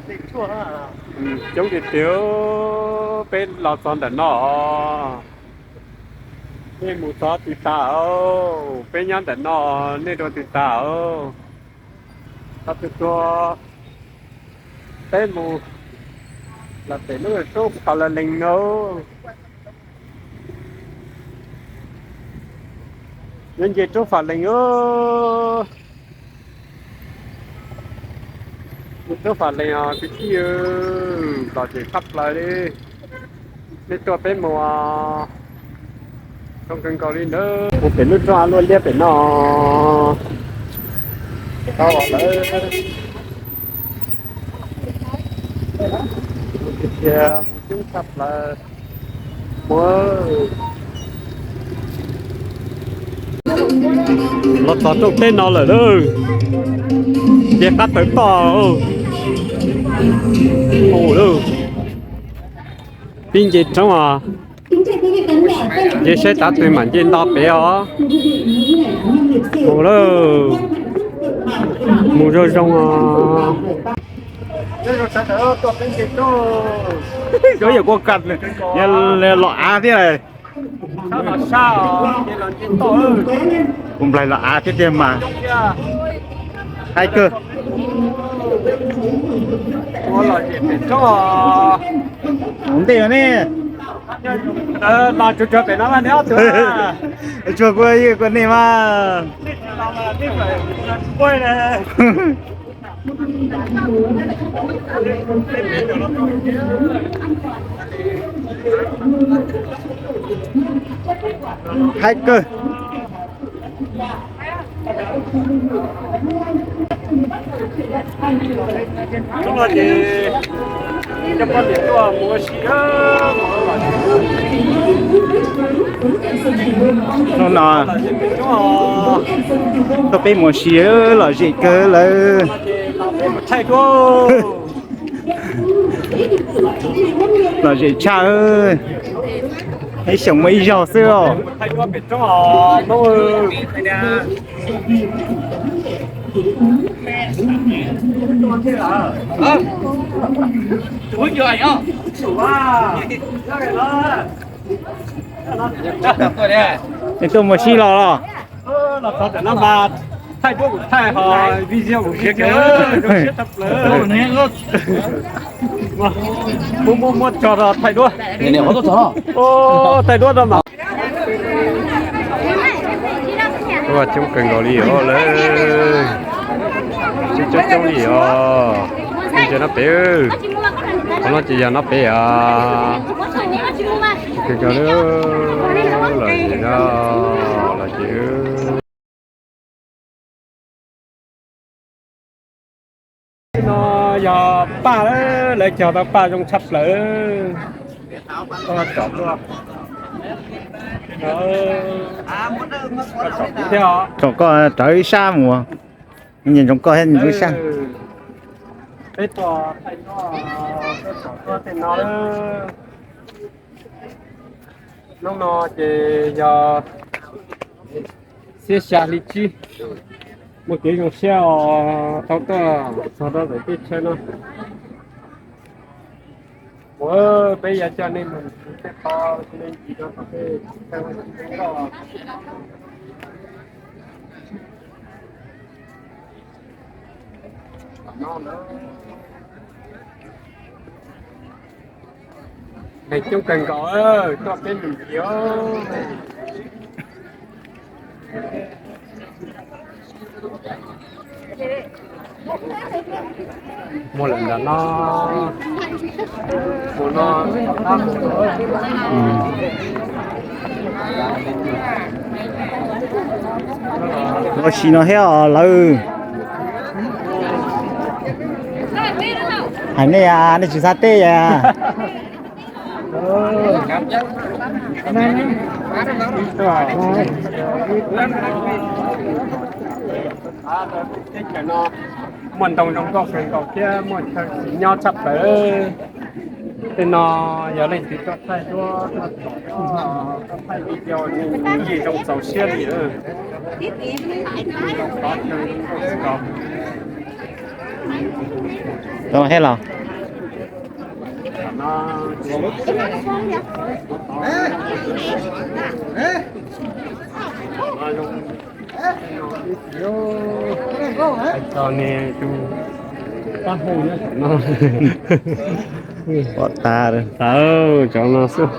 Coob tiag tiag, peb los txog ntawm no os. Nej mus txog tsis tas os, peb nyob ntawm no, nej dua tsis tas os. Txog twg tuag, peb mus los pem lub roob Fam Lees no. Nyob nce roob Fam Lees os. Roob Fam Lees os kwv tij, lom zem tshaj plaws li. Nej tuaj peb mus, zoo kawg nkaus li ntawd. Mus pem lub roob av luaj liab pem no. Tau lawm. Mus tiag tiag, mus coob tshaj plaws. Los txog rooj teb no lawm lauj. Nce qab tawm toj. Mus lauj. Pib nce roob os. Nce saib tav twg mam nce nto pem os. Mus lauj. Mus zoo zoo os. Yuav yam kuv kam, los av thiab. Kuv nplaig los av thiab tiag mas. Haib kawg. Mus ntej ne. Tsuag kuv, kuv nej mas. Haib kawg. Hnub no tuaj peb mus si lom zem kawg lawm. Lom zem tshaj, ib xyoos muaj ib zaug xwb os. Nej tuaj mus si los los? Muab muab tso thaij duab. Thaij duab rau mas. Coob kawg nkaus li os lawm. Coob coob coob li os. Cov no pem, qhov no ces yog no pem os. Kawg nkaus li, los ces no, los ces no yog paj, lawv cog tau paj zoo tshaj plaws. Tsoom koj rawv ib sab mus, nyias ntsoov koj thiab ntsoov ib sab. Peb tuaj thaij duab, tuaj tsom duab tej no. Hnub no ces yog xiab xya hli tsib, muaj kev zoo siab os, tau tuaj txog rau ntawm teb chaws no. Ua peb yuav coj nej mus tej qhov me ntsis rau tom tej neeg coob kawg nkaus, tuaj peb mus ntsis. Muaj lawm ntawm no, mus no. Ua si no thiab os lawv. Hais nej, nej tsis xav teb os. Muaj ntoo zoo nkauj kawg nkaus thiab muaj chaw nyob tshaj plaws. Tej no yog leej twg tuaj thaij duab, tuaj thaij video, yeej zoo txaus siab li. Tau thiab los? Pom tas cov no xwb.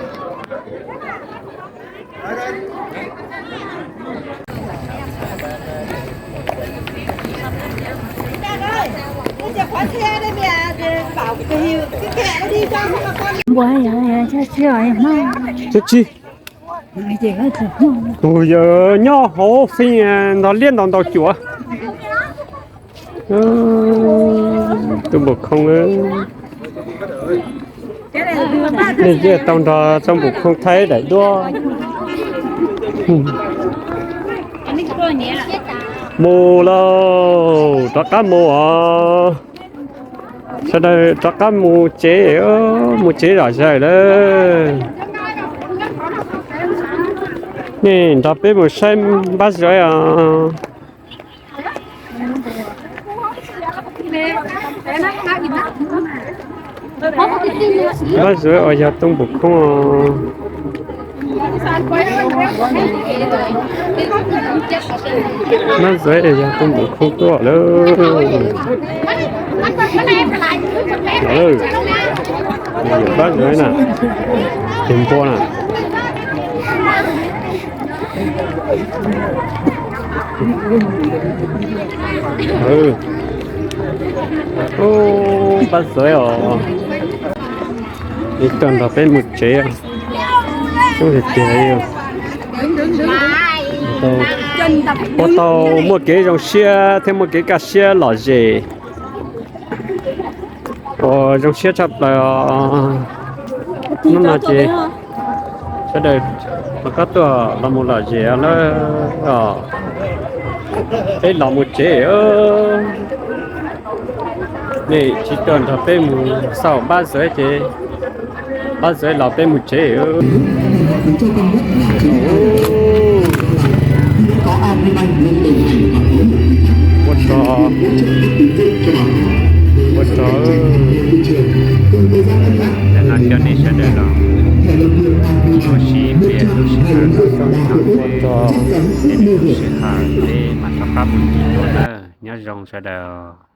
Tus yawg nyob hauv xeev ntog liab ntau ntau cuam. Tub npum khoo, nej yeej tau nrog tub npum khoo thaij daim duab. Mus lauj, rov qab mus os. Sawv daws rov qab mus tsev, mus tsev zom zaws lawm. Nej nrog peb mus saib Npab Zuav os. Npab Zuav uas yog tub npum khoo. Npab Zuav uas yog tub npum khoo tuaj lawm. Npab Zuav na, tus npua na. Npab Zuav os, ib tug nrog peb mus tsev, zoo tiag tiag. Puas tau muaj kev zoo siab thiab muaj kev kaj siab lom zem. Uas zoo siab tshaj plaws os. Hnub no ces sawv daws rov qab tuaj los mus lom zem lawm os. Peb los mus tsev, nej tsis tuaj nrog peb mus xauj Npab Zuav ces Npab Zuav los peb mus tsev. Ua tsaug, ua tsaug. Ntawm no coj nej sawv daws los ua si ib pliag lub sij hawm no, ua tsaug nej lub sij hawm, peb mam rov qab mus ncig dua na. Nyob zoo sawv daws.